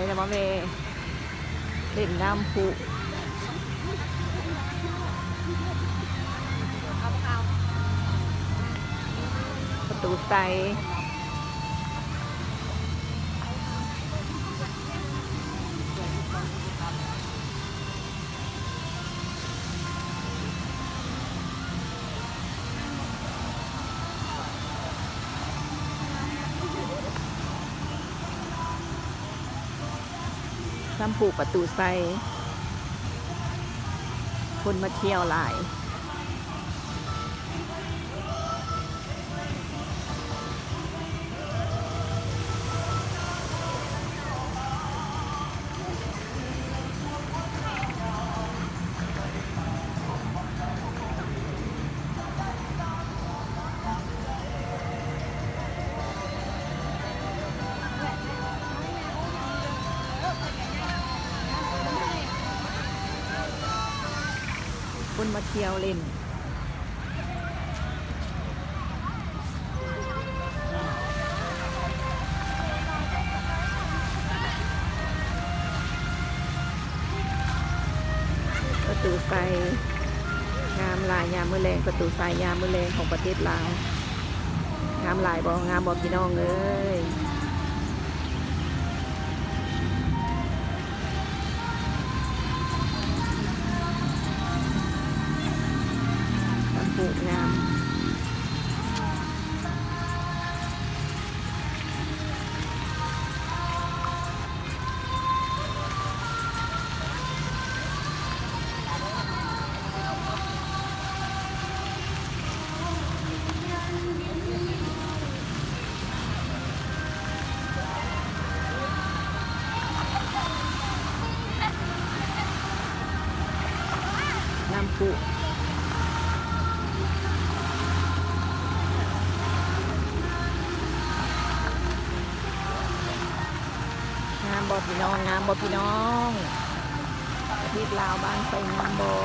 ແລ້ວມາແວ່ເລ່ນນ້ຳພຸ ປະຕູໄຊ. ນ້ຳພຸປະຕູໄຊ ຄົນມາທ່ຽວຫຼາຍ. ຄົນມາທ່ຽວຫຼິ້ນ ປະຕູໄຊ ງາມຫຼາຍຍາມມື້ແລງ. ປະຕູໄຊຍາມມື້ແລງຂອງປະເທດລາວ ງາມຫຼາຍບໍ່? ງາມບໍ່ພີ່ນ້ອງເອີຍ? ນ້ຳພຸງາມ. ນ້ຳພຸ ງາມບໍ່ພີ່ນ້ອງ? ງາມບໍ່ພີ່ນ້ອງ? ປະເທດລາວບ້ານຂ້ອຍງາມບໍ່?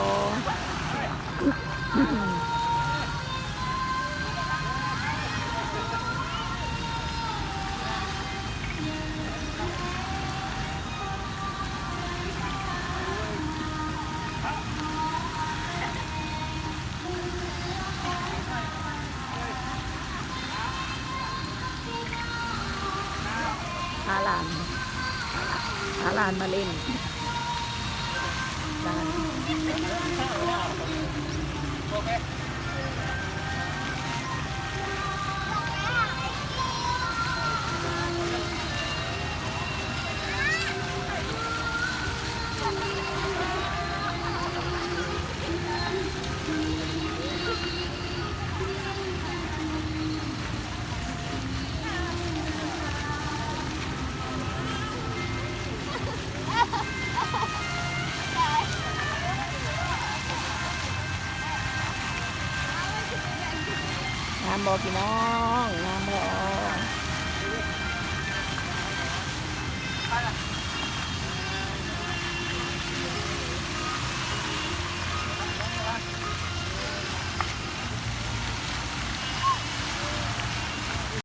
ພາຫຼານ ພາຫຼານມາຫຼິ້ນ. ງາມບໍ່ພີ່ນ້ອງ? ງາມບໍ່?